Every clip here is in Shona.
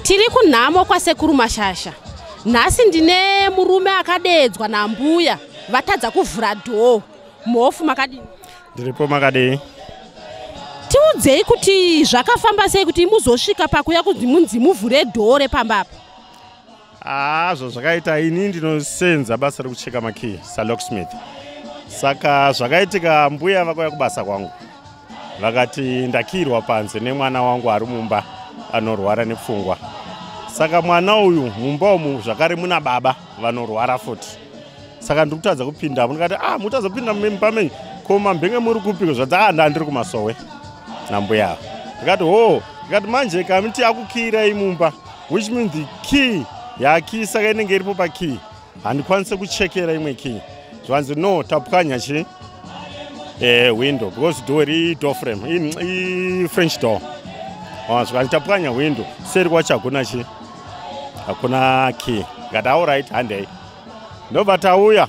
Tiri kunhamo kwasekuru Mashasha. Nhasi ndine murume akadeedzwa nambuya vatadza kuvhura dhoo. Mhofu, makadini? Ndiripo, makadii? Tiudzei kuti zvakafamba sei kuti muzosvika pakuya kunzi munzi muvhure dhoo repamba apa. Haa, zvakaita, ini ndinosenza basa rekucheka makey salocksmith. Saka zvakaitika, mbuya vakauya kubasa kwangu, vakati ndakiyirwa panze nemwana wangu ari mumba anorwara nepfungwa. Saka mwana uyu mumba umu zvakare muna baba vanorwara futi, saka ndiri kutadza kupindamo. Ndikati, "Ah, mutadza kupinda mumba menyu, ko mambenge muri kupiko?" Zvadzi, "Ah, ndandiri kumasowe nambuya ava." Ndikati, "Ho." Ndikati, "Manje kamiti akukiyirai mumba, which means the key yakey, saka inenge iripo pakey, handikwanisi kuchekera imwe key." Zvanzi, "No, tapwanya chi window because door iri door frame, i-French door." Zvikanzi, "Tapwanya window, seri kwacho hakuna chi, hakuna key." Ngati, "Alright, handei." Ndobva tauya,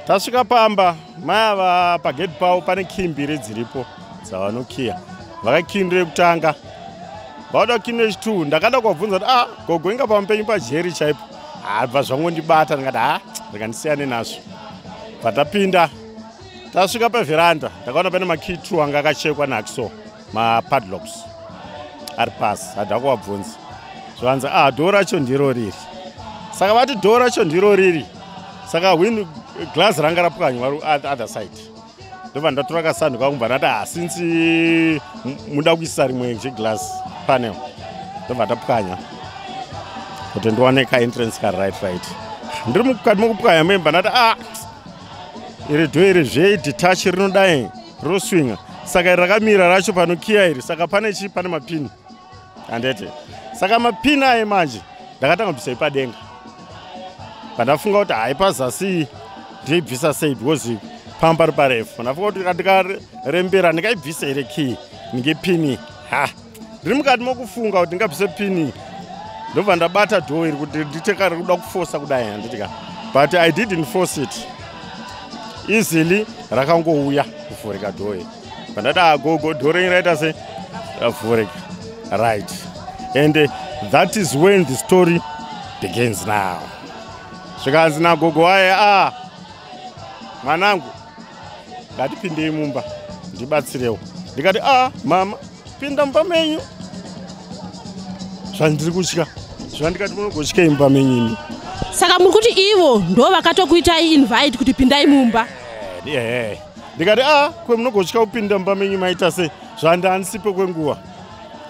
tasvika pamba, mai ava pagate pavo pane key mbiri dziripo dzavanokiya. Vakakindire yekutanga, vauda kukindira yechi2. Ndakada kuvabvunza kuti, "Ah, gogo, inga pamupenyu pajeri chaipo." Habva zvangondibata, ndikati, "Ha, ndikandisiyane nazvo." Bva tapinda, tasvika pavheranda, ndakaona pane makey 2 anga akachekwa nahacksaw, mapadlocks ari pasi. Hada kuvabvunza, zvanzi, "Ah, dhoo racho ndiro riri." Saka vati dhoo racho ndiro riri, saka window glass ranga rapwanywa other side. Ndobva ndatora kasandu kangu, bva ndati, "Ah, since muda kuisa rimwe cheglass panel," ndobva ndapwanya kuti ndiwane kaentrance karight right. Ndiri mukati mekupwanya memba, ndati, "Ah, Iri door iri zvedetach, rinodai rinoswinga. Saka iri rakamira racho panokiya iri. Saka pane chii? Pane mapini, handete? Saka mapini aye manje ndakatanga kubvisa ipadenga. Pandafunga kuti hai, pazasi ndoibvisa sei? Because pamba pari parefu. Ndafunga kuti ndikarembera ndingaibvisa here key ningepini? Ha, ndiri mukati mokufunga kuti ndingabvise pini, ndobva ndabata door iri kuti nditeka rikuda kufosa kudai, handitika? But I didn't force it. Easily rakangouya kuvhurika door iri. Pandati, "Agogo, door renyu raita sei? Ravhurika." Right, and that is when the story begins now. Zvikanzi nagogo waye, "A, mwanangu, ngatipindei mumba, ndibatsirewo." Ndikati, "A, mama, pinda mumba menyu, zvandiri kutya." Zvandikati, "Munogotyei mumba menyu imi?" Saka muri kuti ivo ndo vakatokuitai invite kuti pindai mumba? Ehe. Ndikati, "A, kwe munogotya kupinda mumba menyu, maita sei?" Zvandandisipo kwenguva,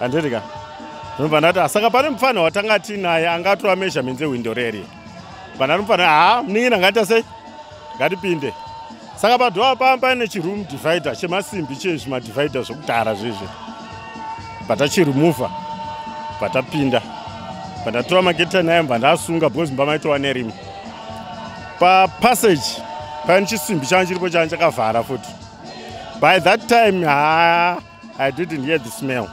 handirika? Ndobva ndati, "Saka pane mufana watanga tinaye angatora measurements ehwindo reri." Bandati mufana, "Ha, munin'ina, ngaita sei, ngatipinde." Saka padoor pamba paine chiroom divider chemasimbi, chezvimadivider zvokudhara zvezvi. Bvatachirumuvha, bvatapinda, bvandatora maketani ayo, bva ndasunga, because mumba maitova nerima. Papassage paine chisimbi changa chiripo, changa chakavhara futi. By that time, ha, I didn't hear the smell.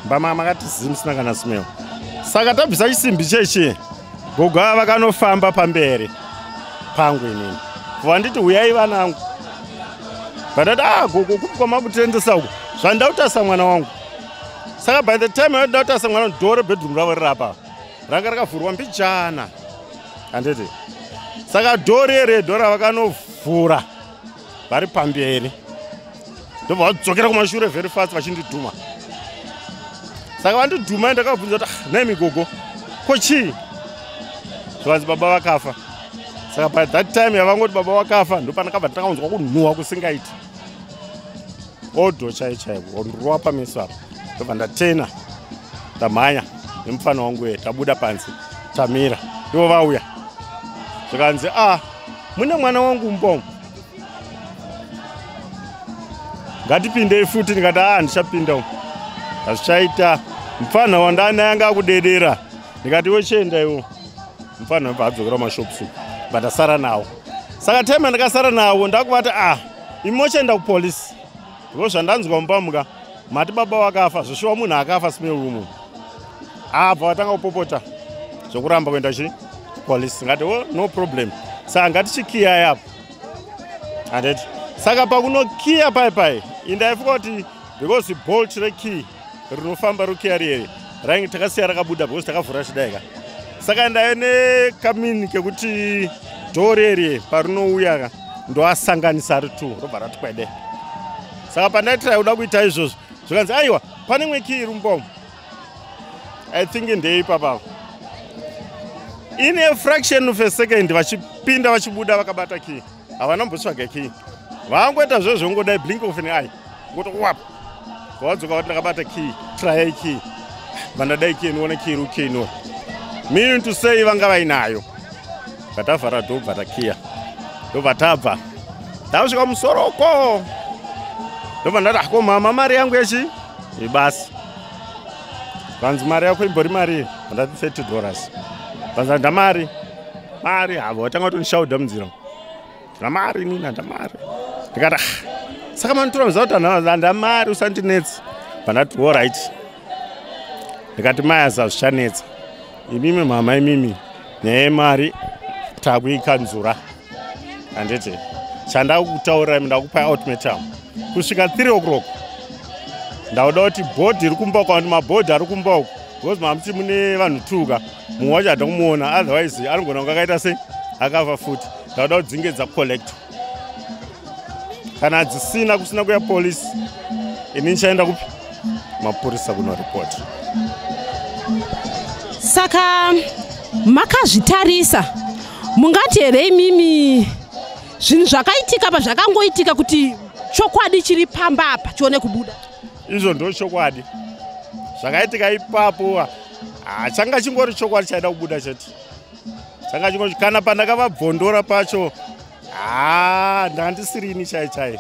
Mba makati zi, musina kana smell. Saka tabvisa chisimbi chechi, gogo ava vakanofamba pamberi pangu inini, vanditi, "Uyai vanangu." Vandati, "A, gogo, kupi kwamakutendesa uku?" Zvandida kutarisa mwana wangu. Saka by the time aida kutarisa mwana, door rebedroom ravo rirapa ranga rakavhurwa mbijana, handiti? Saka door redo ravakanovhura vari pamberi, ndobva vadzokera kumashure very fast vachindidhuma. Saka vandidhuma, ndakabvunza kuti, "Ah, nai gogo, ko chii?" Zvikanzi, "Baba vakafa." Saka by that time yavangoti baba vakafa, ndopandakabva ndakanzwa kunhuhwa kusingaiti, odour chai chaiko, ndirwa pameso apa. Ndobva ndatena, ndamhanya nemufana wangu ye, tabuda panze, tamira, ivo vauya. Zvikanzi, "A, ah, mune mwana wangu mumba, ngatipindei futi." Ndikati, "A, ndichapinda umu, hazvichaita." Mufana wandanaye anga akudedera. Ndikati, "Iwe, chienda iwo." Mufana wabva adzokera mumashops uku, bva ndasara nawo. Saka time yandakasara nawo, ndakuvati, "A, imi mochienda kupolisi, ndiko zvandanzwa mumba muka mati baba vakafa. Zvoshuwa munhu akafa smell umu?" Abva vatanga kupopota zvokuramba kuenda chi polisi. Ngati, "Oh, no problem, saka ngatichikiyai apo," handiti? Saka pakunokiya pai pai, indaifunga kuti because bolt rekey rinofamba rokiya riyeri rainge takasiya rakabuda, because takavhura chidaika. Saka ndaive nekamini kekuti door reri parinouya ka, ndoasanganisa ari two, robva rati kwede. Saka pandaitira kuda kuita izvozvo, zvikanzi, "Aiwa, pane imwe key iri mumba umu, I think ndeipapa." In a fraction of a second, vachipinda vachibuda vakabata key. Havana kumbotsvaga key, vangoita zvo zvongodai, blink of an eye, ngoti wap, vadzoka vati, "Ndakabata key, tryai key." Vandadai key, nione key iri key no, meaning to say vanga vainayo. Bvatavhara door, bva takiya, ndobva tabva tasvika musoroko. Ndobva ndati, "Ako mama, mari yangu yechi ibasi." Vanzi, "Mari yako imbori mari?" Vandati, $30. Vanzi, "Handamari mari." Havo vatanga kutondishaudha munzira, "Ndamari inini, handamari." Ndikati, "Ah, saka manitora muziva kuti handamari, usandinetsi." Vandati, "Alright." Ndikati, "Mayasa, zvichanetsa imimi mama, imimi nyaya yemari takuikanzura, handiti? Chandakutaurirai, ndakupai ultimatum kusvika 3 o'clock. Ndauda kuti body iri kumba uko, kuti mabody ari kumba uko, because mamuti mune vanhu tuka, mumwe wacho hada kumuona, otherwise anogona kunge akaita sei, akafa futi. Ndauda kuti dzinge dzacollect. Kana dzisina, kusina kuya polisi, ini ndichaenda kupi? Mapurisa kunoripota." Saka makazvitarisa, mungati here imimi zvinhu zvakaitika pa zvakangoitika kuti chokwadi chiri pamba apa chione kubuda? Izvo ndo chokwadi zvakaitika ipapo. Changa chingori chokwadi chaida kubuda chete, changa chingori. Kana pandakavabvondora pacho. Haa, ndandisirini chai chai.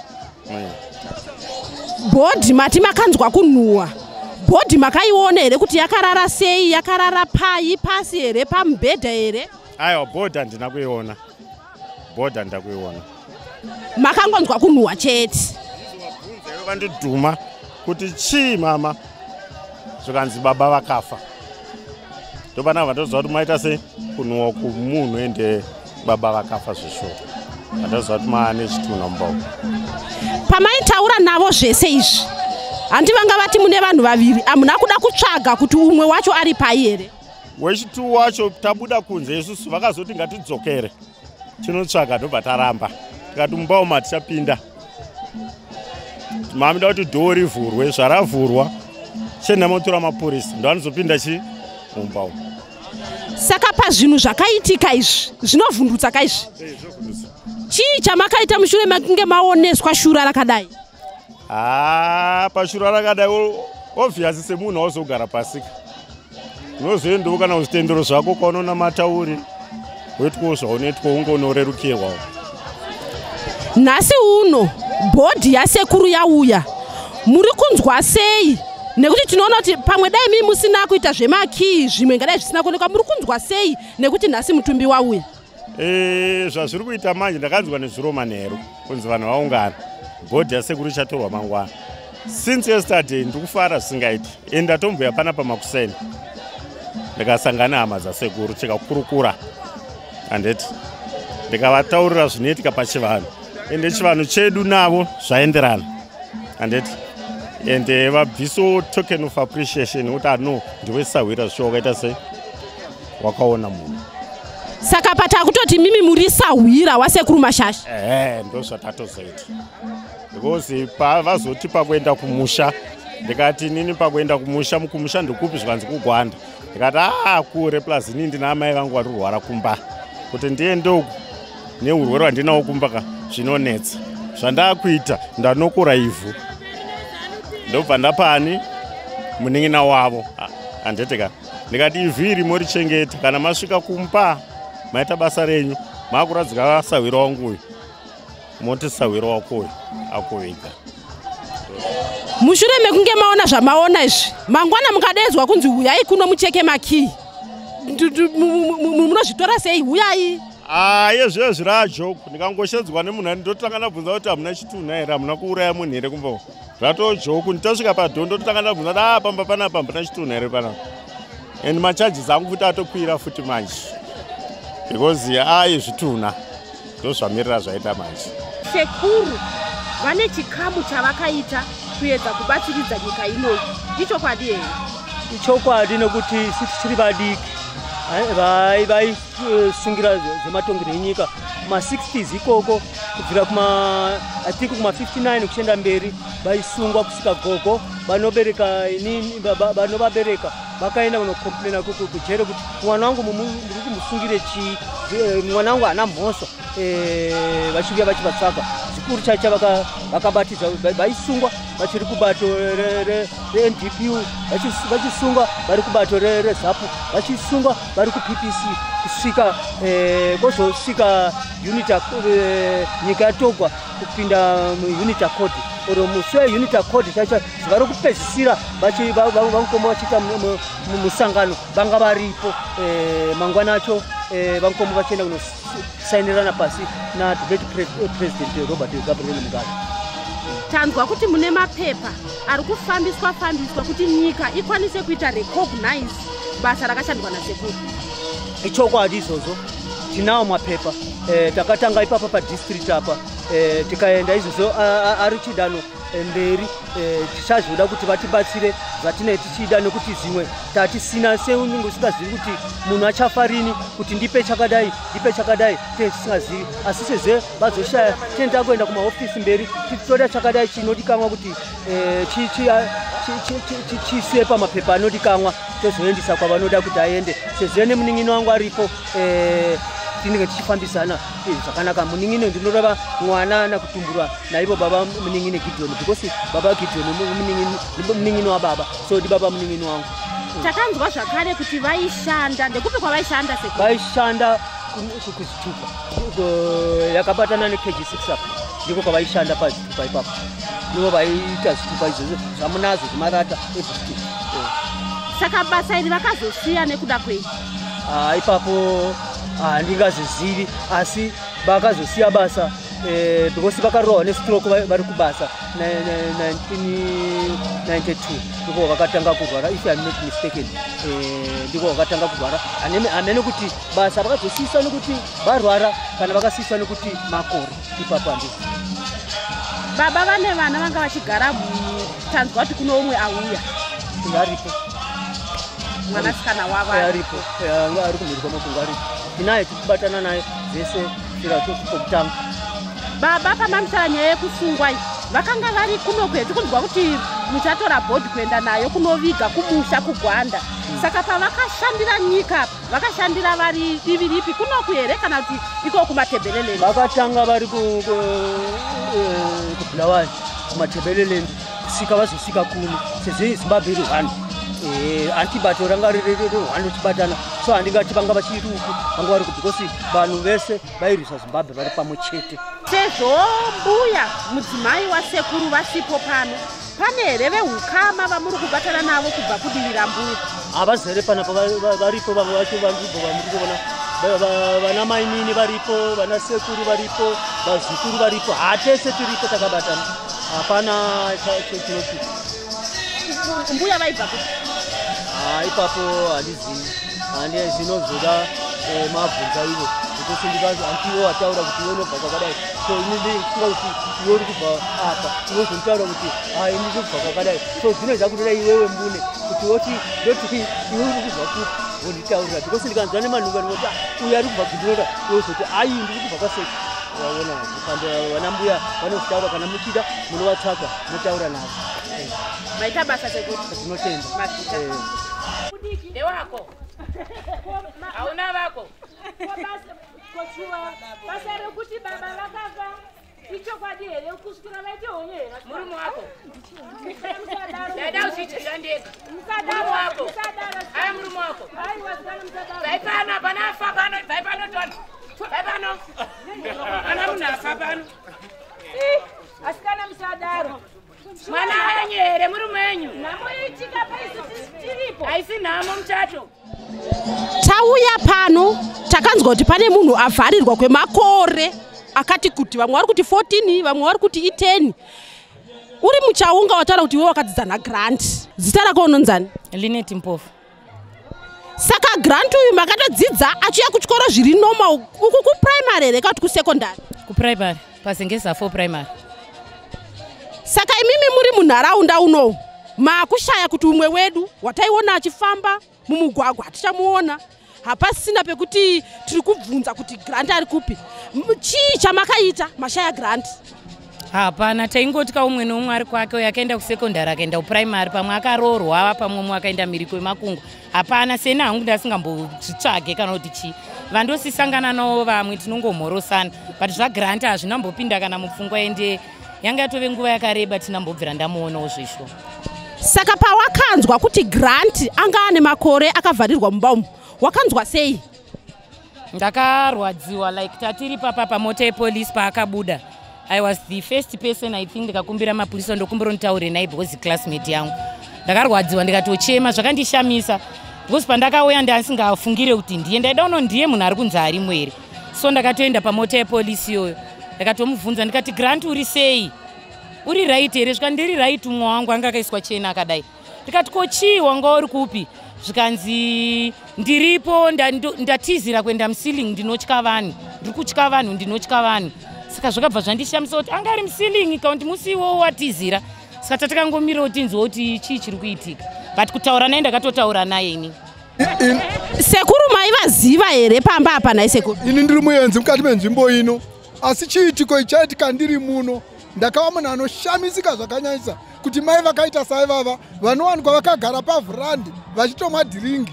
Body mati makanzwa kunhuhwa. Body makaiona here kuti yakarara sei? Yakarara pai, pasi here, pamubhedha here? Aiwa, body handina kuiona. Body handina kuiona. Makangonzwa kunhuhwa chete. Bvunza vandidhuma kuti chii mama, zvikanzi baba vakafa. Ndopana vandoziva kuti maita sei kunhuhwa kumunhu, ende baba vakafa zveshuwa. Handoziva kuti maane chitunha mumba umu. Pamaitaura navo zvese izvi, handi vanga vati mune vanhu vaviri, hamuna kuda kutsvaga kuti umwe wacho ari pai here? Wechitu wacho tabuda kunze isusu, vakazoti ngatidzokere tinotsvaga, ndobva taramba, tikati mumba umu hatichapinda. Mamida kuti door rivhurwe, zvaravhurwa chienda motora mapurisa, ndo anozopinda chi mumba umu. Saka pazvinhu zvakaitika izvi, zvinovhundutsa kaizvi, chii chamakaita mushure mekunge maoneswa shura rakadai? Haa, pashura rakadai, obviously semunhu auzogara pasika, unozoendawo kana kuzvitendero zvako kwaunonamata uri, woitwawo zvaunoitwa, unge unorerukirwawo. Nhasi uno body yasekuru yauya, muri kunzwa sei? Nekuti tinoona kuti pamwe dai mii musina kuita zvemakii, zvimwe ngadai zvisina kuonekwa. Muri kunzwa sei nekuti nhasi mutumbi wauya? Zvazviri kuita manje, ndakanzwa nezuro manheru kunzi vanhu vaungana, body yasekuru ichatorwa mangwana. Since yesterday ndiri kufara zvisingaiti, ende ndatomboya panapa makuseni, ndikasangana hama dzasekuru, tikakurukura, handiti, ndikavataurira zvinoitika pachivanhu, ende chivanhu chedu navo zvaenderana, handiti, ende vabvisawo token of appreciation kuti ano ndiwe sahwira zvicho wakaita sei, wakaona munhu. Saka patakutoti mimi muri sahwira wasekuru Mashasha? Ehe, ndo zvatatozoita, because pavazoti pakuenda kumusha, ndikati nini pakuenda kumusha, kumusha ndikupi? Zvikanzi kuGwanda. Ndikati aa, kure, plus inini ndina amai vangu vari kurwara kumba, kuti ndiende uku neurwere hwandinawo kumba ka zvinonetsa. Zvandakuita, ndanokora ivhu, ndobva ndapani munin'ina wavo, handiti ka. Ndikati ivhu iri morichengeta, kana masvika kumba maita basa renyu, makuradzika sahwira wangu uyu, moti sahwira wako uyu akuviga. Mushure mekunge maona zvamaona izvi, mangwana mukadedzwa kunzi huyai kuno mucheke makii, munozvitora sei? Huyai. Aye, zviye zvirajoke. Ndikangoshedzwa nemunhu ani, ndotanga ndabvunza kuti hamuna chitunha here, hamuna kuuraya munhu here kumba? Zvatojoke. Nditosvika padoor, ndotanga ndabvunza kuti a pamba panapa hamuna chitunha here panapa? And macharges angu futi atokwira futi manje, because aye zvitunha ndozvamirira zvaita manje. Sekuru vane chikamu chavakaita kuedza kubatsiridza nyika inoyi, ichokwadi here? Ichokwadi, nekuti isu tichiri vadiki vaisungira zvematongero enyika kuma-60s ikoko, kubvira kuma, I think, kuma-59 kuchienda mberi, vaisungwa kusvika gogo vanobereka inini, vanovabereka vakaenda kunocomplaina kujere kuti mwana wangu muri kumusungire chii? Mwana wangu haana mhosva. Vachiuya vachivatsvaka zvikuru chaicha vakabatidza, vaisungwa vachiri kubato reNDPU, vachisungwa vari kubato reZAPU, vachisungwa vari kuPPC, kusvika kwozosvika unit, nyika yatogwa kupinda muUnity Accord, or musi weUnity Accord chaicho, zuva rokupedzisira vaNkomo vachiita musangano, vanga varipo. Mangwana acho vaNkomo vachienda kunosainirana pasi nalate President Robert Gabriel Mugabe. Tanzwa kuti mune mapepa ari kufambiswa fambiswa kuti nyika ikwanise kuita recognize basa rakashandwa nasekuru. Ichokwadi izvozvo, tinawo mapepa. Takatanga ipapa padistrict apa, tikaenda izvozvo ari chidano mberi. Tichazoda kuti vatibatsire zvatinee tichida, nekuti zvimwe tatisina, seunenge usingazivi kuti munhu achafa rini, kuti ndipe chakadai, ndipe chakadai, tinee tisingazivi. Asi sezve vazoshaya, tinee takuenda kumahofisi mberi, titoda chakadai chinodikanwa kuti chiiswe pamapepa anodikanwa, tozoendesa kwavanoda kuti aende. Sezvo nemunin'ini wangu aripo, tinenge tichifambisana zvakanaka. Munin'ini ndinoreva mwana nakutumbura naivo baba munin'ini Gideon, because baba Gideon munin'ini wababa, so ndi baba munin'ini wangu. Takanzwa zvakare kuti vaishanda, ndekupi kwavaishanda sekuru? Vaishanda Kuzvitupa yakabatana neKG6 apa, ndiko kwavaishanda pazvitupa ipapo. Ndivo vaiita zvitupa izvozvo zvamunazvo zvimarata everything. Saka basa iri vakazosiya nekuda kwei? Ipapo handingazvizivi, asi vakazosiya basa because vakarohwa nestroke vari kubasa 1992. Ndiko vakatanga kurwara, if I'm not mistaken. Ndiko vakatanga kurwara. Hamene kuti basa vakazosiyiswa nekuti varwara kana vakasiyiswa nekuti makore, ipapo handizi. Baba vane vana vanga vachigara, tanzwa kuti kuno umwe auya. Aripo. Mwanasikana wavo. Aripo, ari kumhiri kwamakungu, aripo. Tinaye, tiri kubatana naye zvese pokutanga. Baba, pamamisara nyaya yekusungwa iyi, vakanga vari kuno tikunzwa kuti muchatora body kuenda nayo kunoviga kumusha kuGwanda. Saka pavakashandira nyika apa, vakashandira vari divi ripi? Kunoku here kana kuti iko kuMatebheleleni? Vakatanga vari kuBulawayo, kuMatebeleland, kusvika vazosvika kuno, sezvo Zimbabwe iri one. Anti bato ranga riri one richibatana, so handingati vanga vachiri uku, vanga vari ku, because vanhu vese vairwisa Zimbabwe vari pamwe chete. Sezvo mbuya mudzimai wasekuru vasipo pano, pane here veukama vamuri kubatana navo kubva kudivi rambuya? Havazere panapa, varipo vamwe vacho vanzvimbo vamuri kuona. Vana mainini varipo, vana sekuru varipo, vazukuru varipo, hatese tiripo takabatana, hapana chinoti. Mbuya vaibva kuti? Ipapo handizivi, handi zvinozoda mabvunza ivo, because handiwo wataura kuti iwe unobva kwakadai, so ini ndifunga kuti iwe uri kubva apa, iwe uzonitaura kuti ha, ini ndiri kubva kwakadai. So zvinoita kutoda iwewe mbune kuti woti ndoti iwe uri kubva kupi, wonditaurira, because ndikanzwa nemanhunga ndinoti, "Ah, uyu ari kubva Gindinora," iwe uzoti, "Ai, ndiri kubva kwaSeki." Waona, pando vana mbuya vanozvitaura. Kana muchida munovatsvaka, motaura navo. Maita basa, sekuru. Tinotenda. Mazvita. Ndewako, hauna vako. Kochuwa basa rekuti baba vakafa ichokwadi here? Kusvikira vaite honye here? Murume wako. Musadaro. Ndaida uchichidya ndega. Musadaro. Murume wako. Musadaro. Aya, murume wako. Aiwa, sikana, musadaro. Bvai pano, hapana afa pano. Bvai pano, tona. Bvai pano, ana munhu afa pano. Ih, asikana, musadaro. Mwana wenyu here? Murume wenyu. Nhamo itika paisi tiripo. Haisi nhamo, muchato. Tauya pano takanzwa kuti pane munhu avharirwa kwemakore akati kuti, vamwe vari kuti 14, vamwe vari kuti i10. Uri muchaunga, wataura kuti iwe wakadzidza naGrant. Zita rako unonzani? Linet Mpofu. Saka Grant uyu makatodzidza achiuya kuchikoro zviri normal uku, kuprimary here kana kuti kusekondari? Kuprimary, paZengeza 4 Primary. Saka imimi muri munharaunda unowu, maakushaya kuti umwe wedu wataiona achifamba mumugwagwa hatichamuona, hapasina pekuti tiri kubvunza kuti Grant ari kupi. Chii chamakaita mashaya Grant? Hapana, taingotya umwe neumwe ari kwake. Uyo akaenda kusekondari, akaenda kuprimary, pamwe akaroorwa, pamwe umwe akaenda mhiri kwemakungwa. Hapana, seni hangu ndasingambozvitsvage kana kuti chii. Vandosisangana navo vamwe tinongomhorosana, but zvaGrant hazvinambopinda kana mupfungwa, ende yanga yatove nguva yakareba tinambobvira ndamuonawo zvisho. Saka pawakanzwa kuti Grant anga ane makore akavharirwa mumba umu, wakanzwa sei? Ndakarwadziwa. Like tatiri papa pamota yepolice, paakabuda I was the first person, I think. Ndikakumbira mapurisa, ndokumbira nditaure naye because classmate yangu. Ndakarwadziwa, ndikatochema. Zvakandishamisa because pandakauya ndasingafungire kuti ndiye. Ndaida uno ndiye munhu ari kunzi arimo here. So ndakatoenda pamota yepolisi iyoyo, ndakatomubvunza ndikati, "Grant, uri sei? Uri right here?" Zvika, "Ndiri right." Umwe wangu anga akaiswa chena akadai. Ndikati, "Ko chii, wanga uri kupi?" Zvikanzi, "Ndiripo, ndatizira kuenda muceiling, ndinotya vanhu, ndiri kutya vanhu, ndinotya vanhu." Saka zvakabva zvandishamisa kuti anga ari muceiling kana kuti musi iwowo watizira. Saka tatakangomirawo tinzwa kuti chii chiri kuitika, but kutaura naye ndakatotaura naye ini. Sekuru, maivaziva here pamba apa nhai sekuru? Ini ndiri muenzi mukati menzvimbo ino, asi chiitiko ichaitika ndiri muno, ndakava munhu anoshamisika zvakanyanyisa kuti mai vakaita saivava vanowanikwa vakagara pavhurandi vachitomwa drink.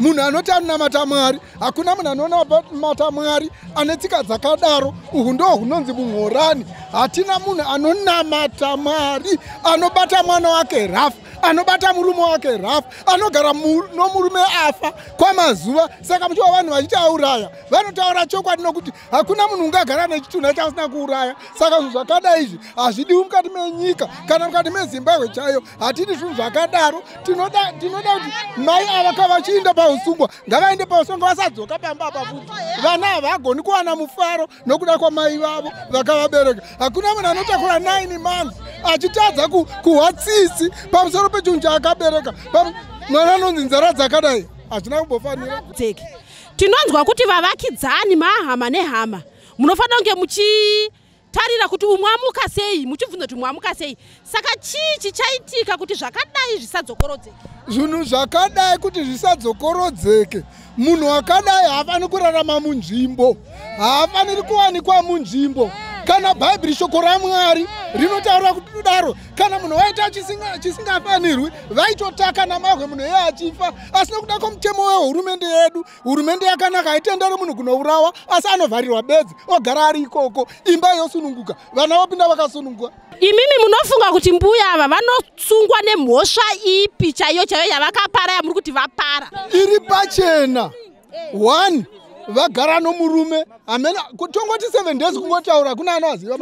Munhu anoti anonamata Mwari, hakuna munhu anonamata Mwari ane tsika dzakadaro. Uhu ndo hunonzi mumhorani. Hatina munhu anonamata Mwari anobata mwana wake rafu. Anobata murume wake rafu, anogara nomurume afa kwamazuva. Saka muchiwa vanhu vachiti auraya, vanotaura chokwadi nokuti hakuna munhu ungagara nechitunha chaasina kuuraya. Saka zvinhu zvakadai izvi hazvidiwi mukati menyika kana mukati meZimbabwe chaiyo. Hatidi zvinhu zvakadaro. Tinoda kuti mai ava kavachiinda pausungwa ngavaende pausungwa, vasadzoka pamba apa futi. Vana havagoni kuwana mufaro nokuda kwamai vavo vakavabereka. Hakuna munhu anotakura 9 months achitadza kuhwa tsitsi pamusoro pechinhu chaakabereka. Mwana anonzi nzara dzakadai hazvina kumbofanira. Tinonzwa kuti vavakidzani mahama nehama munofanira kunge muchitarira kuti umwe amuka sei, muchibvunza kuti umwe amuka sei. Saka chii chichaitika kuti zvakadai zvisadzokorodzeke? Zvinhu zvakadai kuti zvisadzokorodzeke, munhu akadai haafaniri kurarama munzvimbo, haafaniri kuwanikwa munzvimbo. Kana Bhaibheri shoko raMwari rinotaura kudaro, kana munhu waita chisingafanirwi vaitotaka namabwe munhu iye achifa. Asi nokuda kwomutemo wehurumende yedu, hurumende yakanaka haitenderi munhu kunourawa, asi anovharirwa bedzi ogara ari ikoko, imba yosununguka, vana vopinda vakasununguka. Imimi munofunga kuti mbuya ava vanosungwa nemhosva ipi chaiyo chaiyo yavakapara yamuri kuti vapara? Iri pachena. 1 vagara nomurume amene tongoti 7 days kungotaura kuna anoaziva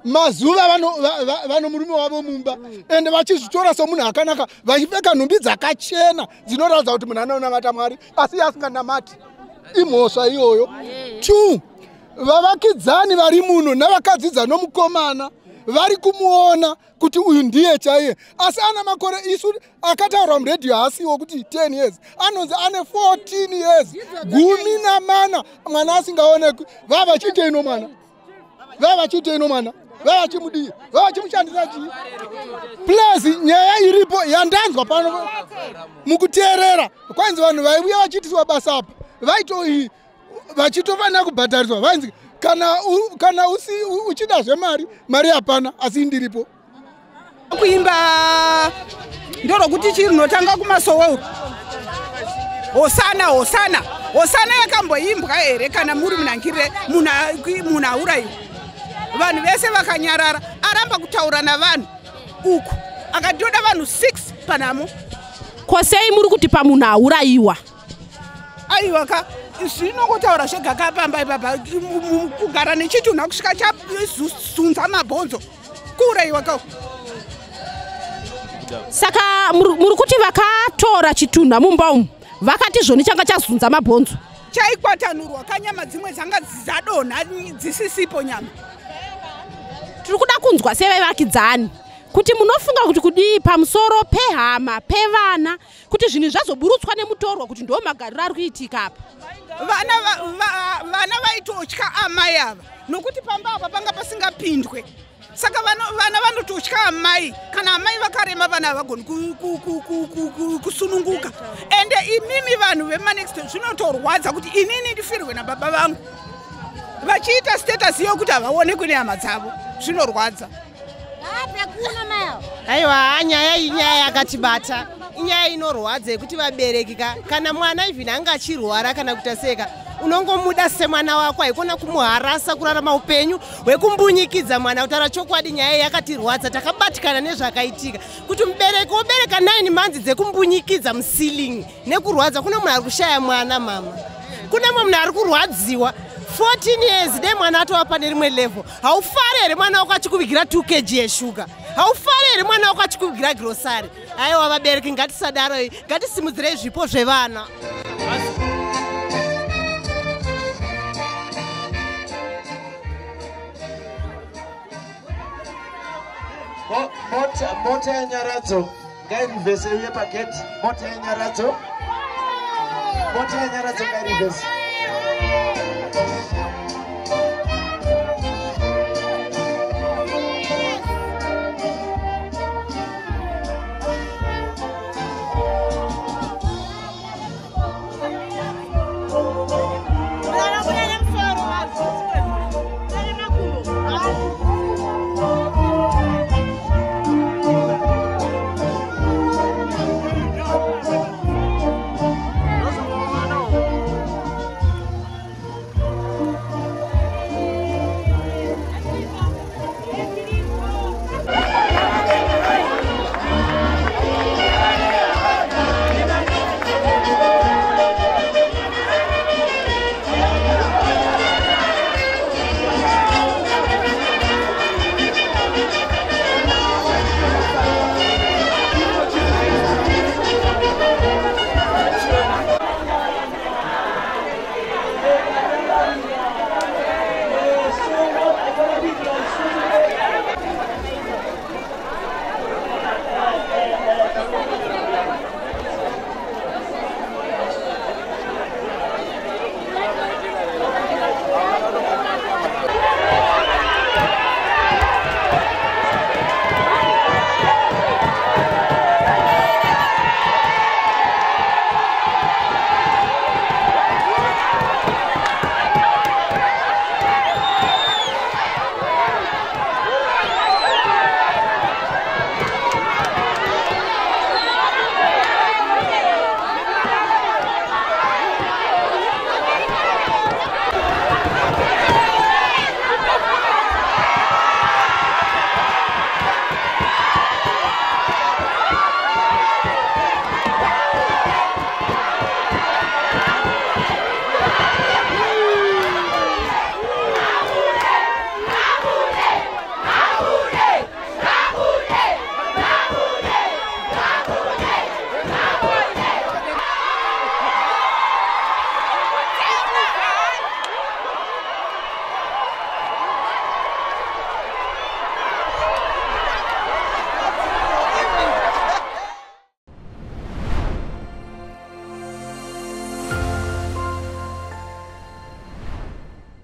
mazuva vano murume wavo mumba, ende vachizvitora somunhu akanaka, vachipfeka nhumbi dzakachena dzinoratidza kuti munhu anonamata Mwari asi iye asinganamati. Imhosva iyoyo. 2 vavakidzani vari muno navakadzidza nomukomana vari kumuona kuti uyu ndiye chaiye, asi ana makore isu akataurwa muredhiyo haasiwo kuti 10 years, anonzi ane 14 years, 14, mwana asingaonekwi. Vavachiitei nomwana? Vavachiitei nomwana? Vavachimudii? Vavachimushandisa chii? Plus nyaya iripo yandanzwa pano mukuteerera, kwanzi vanhu vaiuya vachiitiswa basa apa vaitoi vachitofanira kubhadhariswa, vainzi kana uchida zvemari, mari hapana, asi ndiripo. Kuimba ndorokuti chii rinotanga kumasowe hosana hosana hosana yakamboimbwa here kana muri munangirire munhu aurayiwa? Vanhu vese vakanyarara, aramba kutaura navanhu uku, akatoda vanhu 6 panhamo. Kosei muri kuti pamunhu aurayiwa? Aiwa ka, zvinongotaura zvega kapamba ipapa, kugara nechitunha kusvika chazunza mabhonzo, kuurayiwa ka. Saka muri kuti vakatora chitunha mumba umu vakati zvoni changa chazunza mabhonzo? Chaikwatanurwa kanyama dzimwe dzanga dzadonha dzisisipo nyama. Tiri kuda kunzwa sevevakidzani kuti munofunga kuti kudii pamusoro pehama pevana, kuti zvinhu zvazoburutswa nemutorwa kuti ndo magariro ari kuitika apa. Vana vaitotya amai ava nokuti pamba apa panga pasingapindwe. Saka vana vanototya amai, kana amai vakarema vana havagoni kusununguka. Ende imimi vanhu vemanext zvinotorwadza kuti inini ndifirwe nababa vangu vachiita status yokuti havaonekwi nehama dzavo, zvinorwadza. Aiwa, nyaya iyi nyaya yakatibata, inyaya inorwadza yekuti vabereki kana mwana even anga achirwara kana kuita seka, unongomuda semwana wako, haikona kumuharasa kurarama upenyu hwekumbunyikidza mwana. Kutaura chokwadi, nyaya yakatirwadza, takabatikana nezvakaitika kuti mubereki wobereka 9 months dzekumbunyikidza musiling nekurwadza. Kune munhu ari kushaya mwana mama, kune mumwe munhu ari kurwadziwa 14 years dai mwana atova pane rimwe level. Haufari here mwana wako achikuvigira 2 kg yeshuga? Haufari here mwana wako achikuvigira grosari? Aiwa vabereki, ngatisadaro, ngatisimudzirei zvipo zvevana. Mota yenyaradzo ngairivhese uye pageti. Mota yenyaradzo, mota yenyaradzo ngairivhese.